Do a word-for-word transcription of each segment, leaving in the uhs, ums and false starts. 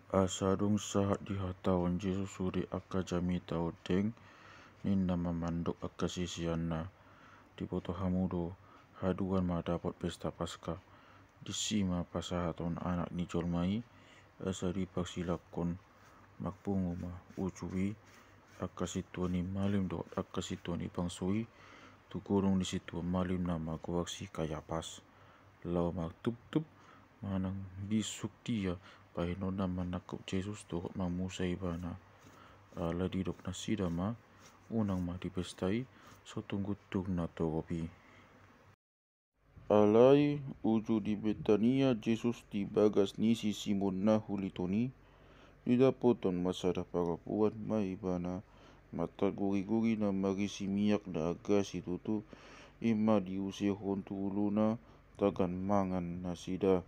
Asa dung sahat dihatahon Jesus sude angka jamita ondeng, ninna ma mandok angka siseanna: Diboto hamu do, haduan ma dapot pesta Paska. Disi ma pasahaton Anak ni jolma i, asa dipasilangkon. Marpungu ma uju i, angka sintua ni malim dohot angka sintua ni bangso i, tu godang ni sintua malim na margoar si Kayapas. Laho martuptup manang bisuk dia bahenonna manangkup Jesus dohot mamusa ibana. Alai didok nasida ma: Unang ma di pesta i, so tung guntur na torop i. Alai uju di Betania Jesus di bagas ni si Simon na huliton i, didapotan ma sada parompuan ma ibana, martangorigori na marisi miak na angka situtu, i ma diusehon tu uluna, tagan mangan nasida.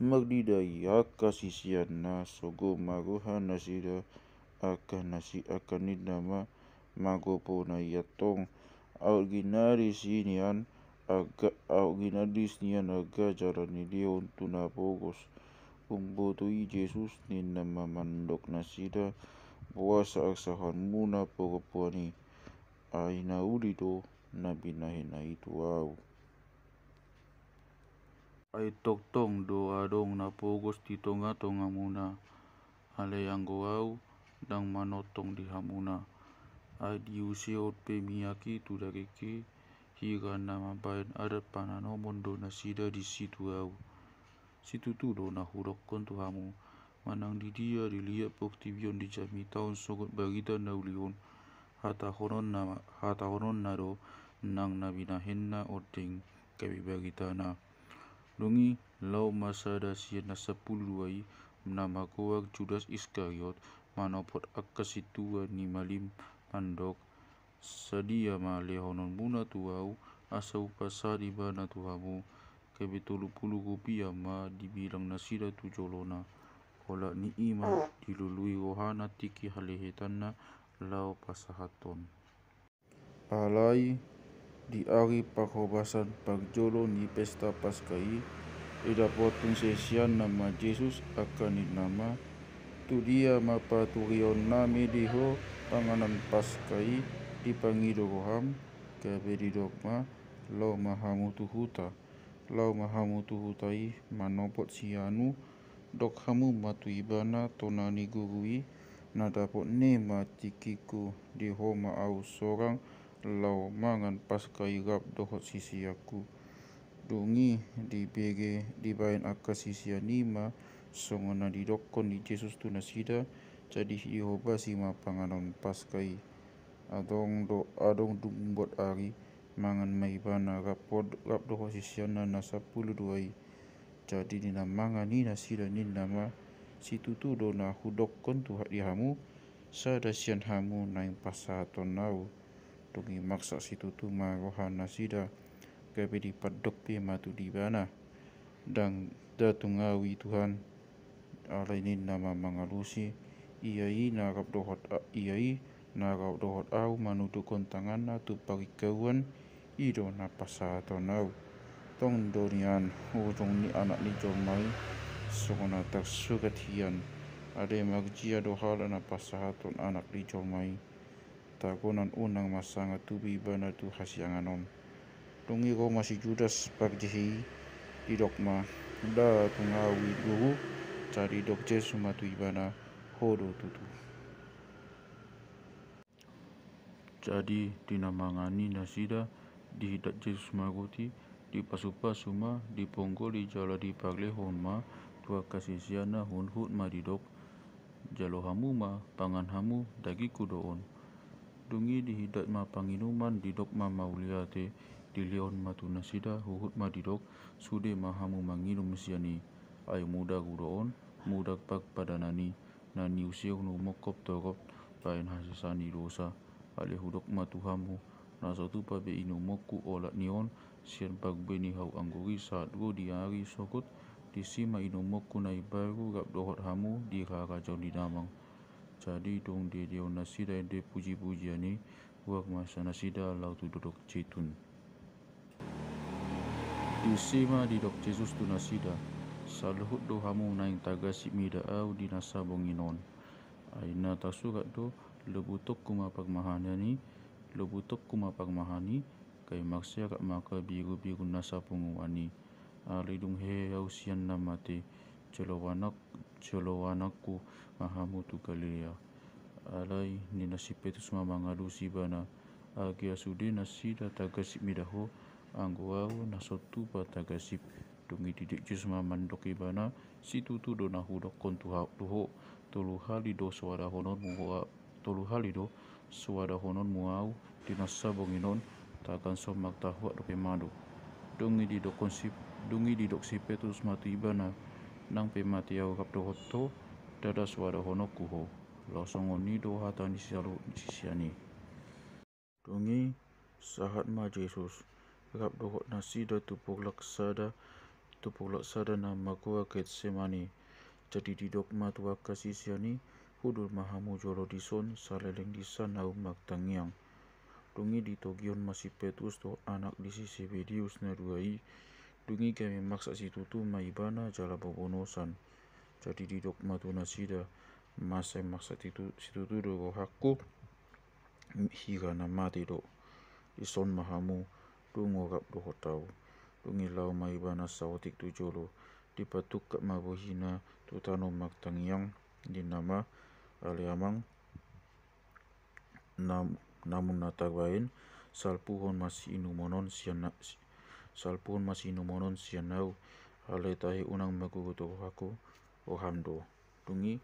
Marnida i angka siseanna, sogot ma roha nasida, angka nasi-, angka ninna ma, Mangopo na i antong, aut ginadis i nian, angka, aut ginadis nian angka jala nilehon tu na pogos. Umboto i Jesus, ninna ma mandok nasida: Boasa arsahonmuna parompuan i? Ai na uli do na binahenna i tu ahu. Ai tongtong do adong na pogos di tongatongamuna, alai anggo ahu, ndang manongtong di hamuna. Ai diusehon pe miak i tu dagingki, hira na mambahen adat pananomon do nasida disi tu ahu. Situtu do na hudokkon tu hamu, manang didia diliat portibi on dijamitahon sogot barita na uli on, hatahononna, hatahononna do nang na binahenna ondeng gabe baritana. Dung i laho ma sada sian na sampulu dua i, na margoar Judas Iskariot, manopot angka sintua ni malim, mandok: Sadia ma lehononmuna tu ahu, asa hupasahat ibana tu hamu? Gabe tolu pulu rupia ma dibilang nasida tu jolona. Olat ni i ma dilului rohana tingki halehetanna laho pasahathon. Alai di ari parhobasan parjolo ni pesta Paska i, didapothon siseanna ma Jesus, angka ninna ma: Tu dia ma parturionnami di Ho panganon Paska i dipangido roham? Gabe didok ma: Laho ma hamu tu huta. Laho ma hamu tu huta i manopot si Anu, dok hamu ma tu ibana: Tona ni Guru i, na dapot ni ma tingkingku, di Ho ma ahu sorang laho mangan Paska i rap dohot siseanku. Dung i dibege, dibahen angka sisean i ma songon na didokkon ni Jesus tu nasida, jadi dihobasi ma panganon Paska i. Adong do, adong dung buat ari, mangan ma ibana rap, rap dohot siseanna na sampulu dua i. Jadi di na mangan i nasida ninna ma: Situtu do na hudokkon tu ha-, di hamu, sada sian hamu naeng pasahathon ahu. Dung i marsak situtu ma roha nasida, gabe dipandok pe ma tu ibana: Ndang, ndada tung ahu i, Tuhan. Alai ninna ma mangalusi: Ia i na rap dohot a-, ia i na rap dohot ahu manudukhon tanganna tu paringkauan, i do na pasahathon ahu. Tong do nian ujung ni Anak ni jolma i, songon na tarsurat hian: Ate marjia do halak na pasahathon Anak ni jolma i. Tagonan unang ma sanga tubu ibana tu hasiangan on. Dung i ro ma si Judas parjehe i, didok ma: Ndada tung ahu i, Guru. Jadi didok Jesus ma tu ibana: Ho do tutu. Jadi di na mangan i nasida, dihindat Jesus ma roti, dipasupasu ma, diponggoli jala diparlehon ma tu angka siseanna, huhut ma didok: Jalo hamu ma, pangan hamu, dagingku do on. Dung i dihindat ma panginuman, didok ma mauliate, dilehon ma tu nasida, huhut ma didok: Sude ma hamu manginum sian i, ai mudarhu do on, mudar parpadanan i, na niusehon humongkop torop bahen hasesaan ni dosa. Alai hudok ma tu hamu, na so tupa be inumonku olat ni on, sian parbue ni hau anggur i sahat ro di ari sogot, disi ma inumonku na imbaru rap dohot hamu di harajaon ni Damang. Jadi dung diendehon nasida ende pujipujian i, ruar ma nasida laho tu Dolok Jetun. Disi ma didok Jesus tu nasida: Saluhut do hamu naeng tagasip mida au di na sabonginon. Ai na tasurat do, lobutonku ma parmahan i, lobutonku ma parmahan i, kai marserak ma angka birubiru na sapunguan i. Alai dung hehe au sian na mate, jolo anak, jolo anakku ma hamu tu Galilea. Alai ninna si Petrus ma mangalusi ibana, agia sude nasida tagasip mida ho, anggo au na so tupa tagasip. Dung i didok Jesus ma mandok ibana, situtu do na hudokkon tu ho, tolu hali do soadahononmu ho, tolu hali do soadahononmu au di na sabonginon, tagan so martahuak dope ma do. Dung i didokkon si, dung i didok si Petrus ma tu ibana, nang pe mate au rap dohot ho, ndada soadahononku ho. Laos songon i do hata ni sisean i. Dung i sahat ma Jesus rap dohot nasida tu porlak sada, tu porlak sada na margoar Getsemane. Jadi didok ma tu angka sisean i, hundul ma hamu jolo dison, saleleng disan ahu martangiang. Dung i ditogihon ma si Petrus dohot anak ni si Sebedeus na dua i. Dung i gabe marsak situtu ma ibana jala bobonosan. Jadi didok ma tu nasida, masa marsak situtu do rohangku, hira na mate do. Dison ma hamu, nunga rap dohot ahu. Dung i laho ma ibana saotik tu jolo, dipatungkap ma bohina tu tano martangiang, ninna ma, ale Amang, nam-, namun na tabaen, salpuhon ma siinumon on sian na-, si-, salpuhon ma siinumon on sian ahu, alai tahe unang margogo tu rohangku, roham do. Dung i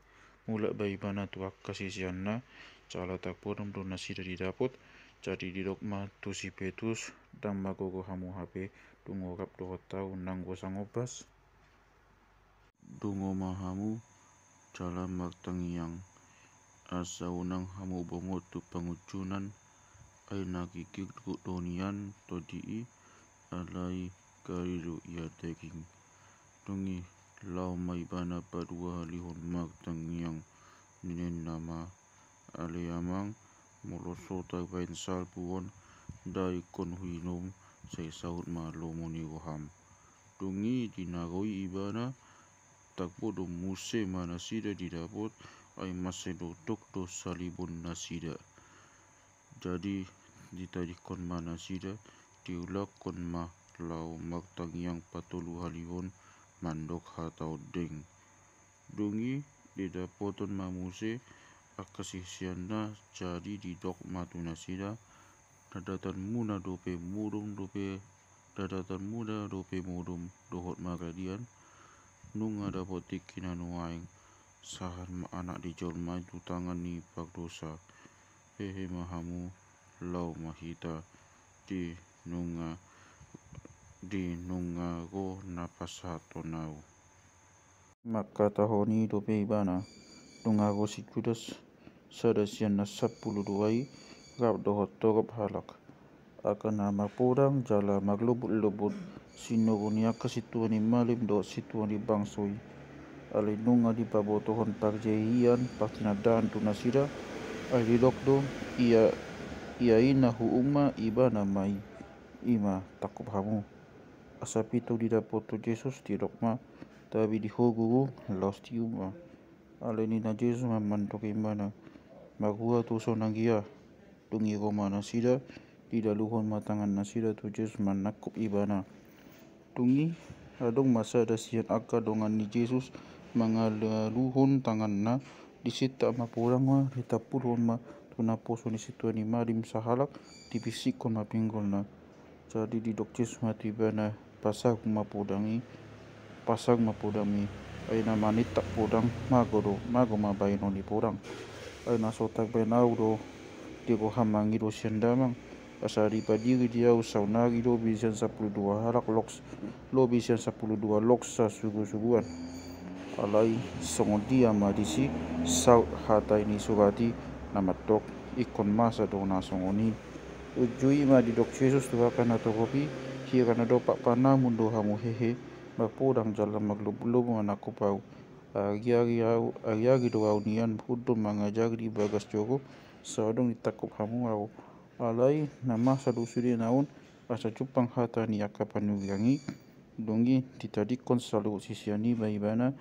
mulak ma ibana tu angka siseanna, jala tarpodom do nasida didapot. Jadi didok ma tu si Petrus, ndang margogo hamu hape, nunga rap dohot ahu nanggo sangombas. Dungo ma hamu jala martangiang, asa unang hamu bongot tu pangunjunan. Ai na gigir do nian tondi i, alai gari do ia daging. Dung i laho ma ibana paduahalihon martangiang, ninna ma, ale Amang, molo so tabaen salpu on, nda ingkon huinum, sai saut ma lomo ni roham. Dung i di na ro i ibana, tarpodom muse ma nasida didapot, ai mansai dokdok do salibon nasida. Jadi ditadingkon ma nasida, diulakkon ma laho martangiang patoluhalihon mandok hata ondeng. Dung i didapoton ma muse angka siseanna, jadi didok ma tu nasida, na datanmuna dope modom dope, na datanmuna dope modom dohot maradian, nunga dapot tingki na nuaeng, sahat ma Anak ni jolma i tu tangan ni pardosa. Hehe ma hamu, laho ma hita di nunga, di nunga ro na pasahathon ahu. Mangkatahon i dope ibana, nunga ro si Judas, sada sian na sampulu dua i, rap dohot torop halak. Angka na marpodang jala marlobut-lobut, sinoru ni angka sintua ni malim dohot sintua ni bangso i. Alai nunga dipabotohon parjaian partinandaan tu nasida, ai didok do, ia, ia i na huhut ma ibana ma i, i ma tangkop hamu. Asa pintor didapothon Jesus didok ma, tabi di ho Guru, laos tiur ma. Alai ninna Jesus ma mandok ibana, marhua tu sonang ia. Dung i ro ma nasida, didaluhon ma tangan nasida tu Jesus manangkop ibana. Dung i adong ma sada sian angka dongan ni Jesus mangadaluhon tanganna, disintap ma podang ma, ditampulhon ma tu naposo ni sintua ni malim sahalak, dibisikkon ma pinggolna. Jadi didok Jesus ma tu ibana, pasahat ma podang i, pasahat ma podangmi. Ai na manintap podang, mago do, mago ma baenon ni podang. Ai na so tarbaen ahu do di roham mangido sian Damang, asa dipadiri di ahu saonari lobi sian sampulu dua halak loks, lobi sian sampulu dua loks sasugusuguan. Alai songon dia ma disi saut hata ni surat i na mandok, ingkon masa do na songon i. Unju i ma didok Jesus tu angka na torop i, hira na dompak panamun do hamu hehe, marpodang jala marlobutlobu manangkop ahu. Ariari ahu, ariari do ahu nian hundul mangajari di bagas joro, sai adong ditangkop hamu ahu. Alai na masa do sude na on, asa jumpang hata ni angka panurirang i, Dung i ditadingkon saluhut sisean i ma ibana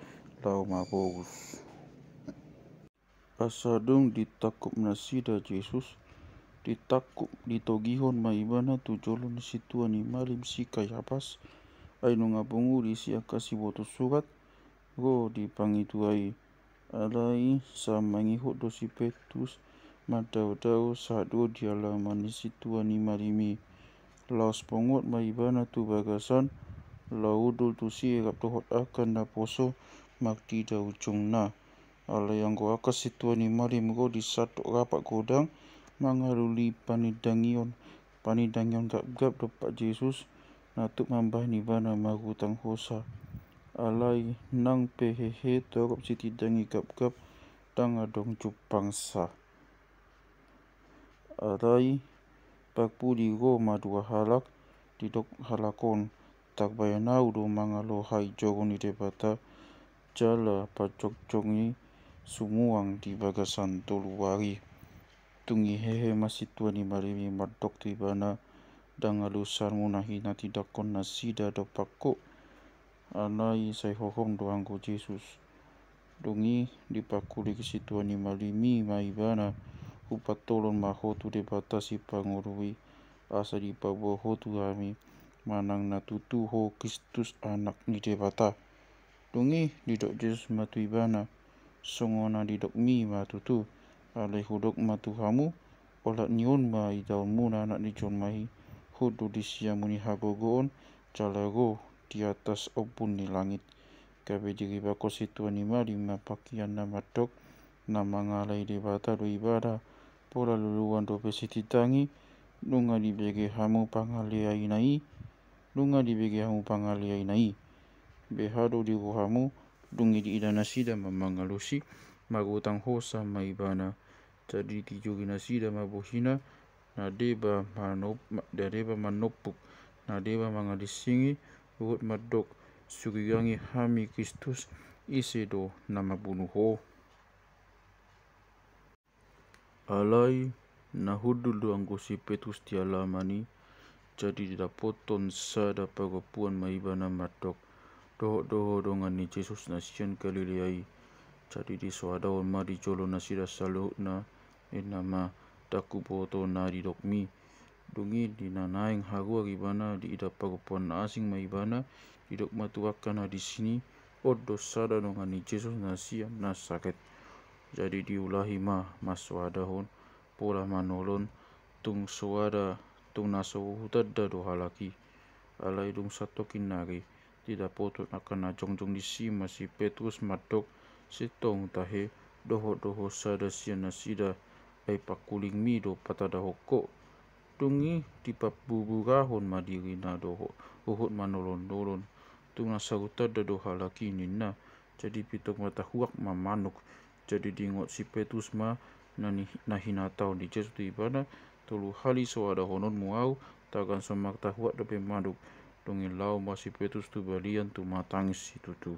laho mabogus. Asa dung ditangkup nasida Jesus, ditangkup, ditogihon ma ibana tu jolo ni sintua ni malim si Kayafas, ai nunga pungu disi angka siboto surat ro di pangitua i. Alai sai mangihut do si Petrus mandaodao sahat ro di alaman ni sintua ni malim i. Laos pongot ma ibana tu bagasan, laho hundul tusi rap dohot angka naposo marnida ujungna. Alai anggo angka sintua ni malim ro di sandok rap godang mangalului panindangion, panindangion gapgap dompak Jesus, na tuk mambahen ibana marhutang hosa. Alai nang pe hehe torop sitindangi gapgap, ndang adong jumpangsa. Alai parpudi ro ma dua halak, didok halak on: Tarbahen ahu do mangalohai joro ni Debata jala panjorjor ni sumuang di bagasan tolu ari. Dung i hehe ma sintua ni malim i mandok tu ibana: Ndang alusanmu na hinatindanghon nasida dompak ho. Alai sai hohom do anggo Jesus. Dung i dipangkuling sintua ni malim i ma ibana: Hupatolon ma ho tu Debata Sipangolu i, asa dipaboa ho tu hami manang na tutu ho Kristus, Anak ni Debata. Dung i didok Jesus ma tu ibana: Songon na nidokmi ma tutu. Alai hudok ma tu hamu, olat ni on ma idaonmuna Anak ni jolma i hundul di siamun ni hagogoon jala ro di atas ombun ni langit. Gabe diribakkon sintua ni malim ma pakianna mandok: Na mangalehon Debata do ibana, pola luluan dope sitindangi. Nunga dibege hamu pangaleaina i, nunga dibege hamu pangaleaina i. Beha do di rohamu? Dung i diida nasida ma mangalusi, marhutang hosa ma ibana. Jadi ditijoli nasida ma bohina, na deba manop-, ma-, na deba manompuk, na deba mangalinsingi, huhut mandok: Suriangi hami Kristus, ise do na mambunu ho? Alai na hundul do anggo si Petrus di alaman i, jadi didapothon sada parompuan ma ibana mandok: Dohot do ho dongan ni Jesus na sian Galilea i. Jadi disoadahon ma di jolo nasida saluhutna, ninna ma: Ndang huboto na nidokmi. Dung i di na naeng haruar ibana diida parompuan na asing ma ibana, didok ma tu angka na disi: On do sada dongan ni Jesus na sian Nasaret. Jadi diulahi ma marsoadahon, pola manolon, tung soada, tung na so hutanda do halak i. Alai dung santongkin nari, didapothon angka na jongjong disi ma si Petrus mandok: Sintong tahe, dohot do ho sada sian nasida, ai pangkulingmi do patandahon ho. Dung i dipabuburahon ma dirina do ho-, huhut manolon-nolon. Tung na so hutanda do halak i, ninna. Jadi pintor matahuak ma manuk. Jadi diingot si Petrus ma na ni-, na hinatahon ni Jesus tu ibana: Tolu hali soadahononmu ahu, tagan so martahuak dope manuk. Dung i laho ma si Petrus tu balian tumatangis situtu.